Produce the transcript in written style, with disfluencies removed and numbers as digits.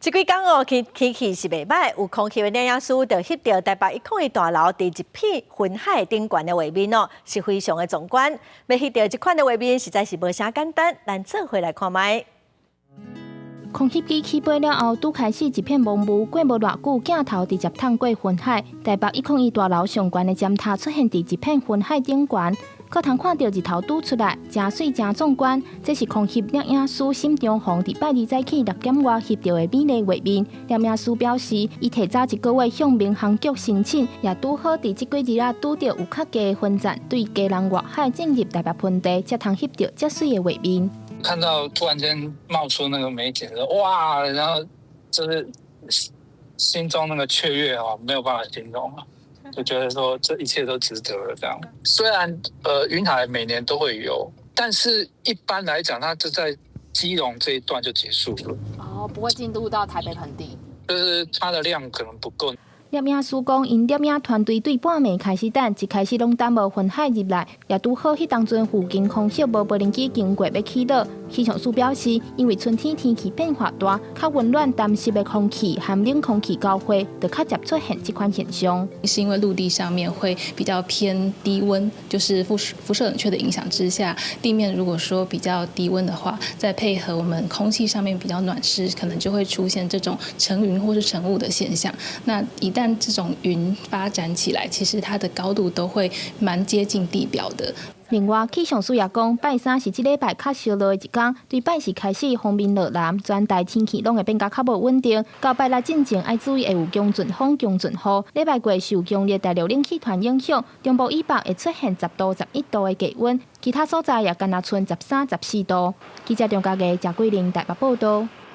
這幾工哦，天天氣是袂䆀，有空翕的攝影師就翕著台北101大樓佇一片雲海頂懸的畫面哦，是非常的壯觀。欲翕著這款的畫面，實在是無啥簡單，咱做伙來看覓。空翕機起飛了後，拄開始一片濛霧，過無偌久，鏡頭直接探過雲海。台北101大樓上懸的尖塔出現佇一片雲海頂懸，閣通看著日頭拄出來，誠媠誠壯觀。這是空翕攝影師沈長宏佇拜二早起6點外翕著的美麗畫面。攝影師表示，伊提早一個月向民航局申請，也拄好佇這幾日仔拄著有較低的雲層，對基隆外海進入台北盆地，才通翕著這媠的畫面。看到突然間冒出那個美景，哇！然後就是心中那個雀躍哦，沒有辦法形容啊，就覺得說這一切都值得了。這樣，雖然雲海每年都會有，但是一般來講，它就在基隆這一段就結束了。哦，不會進入到台北盆地，就是它的量可能不夠。攝影師講，𪜶攝影團隊對半暝開始等，一開始攏等無雲海入來，也拄好彼當陣附近空襲無無人機經過欲起落。氣象署表示，因為春天天氣變化大，較溫暖澹濕的空氣和冷空氣交匯，就較捷出現這款現象。是因為陸地上面會比較偏低溫，就是輻射冷卻的影響之下，地面如果說比較低溫的話，再配合我們空氣上面比較暖濕，可能就會出現這種成雲或是成霧的現象。那一旦這種雲發展起來，其實它的高度都會蠻接近地表的。另外，氣象署也講，拜三是這禮拜較燒熱的一工，對拜四開始鋒面落南，全台天氣攏會變甲較無穩定。到拜六進前愛注意會有強陣風、強陣雨。禮拜過受強烈大陸冷氣團影響，中部以北會出現10度、11度的低溫，其他所在也干焦賰13、14度。記者張家義、謝桂玲台北報道。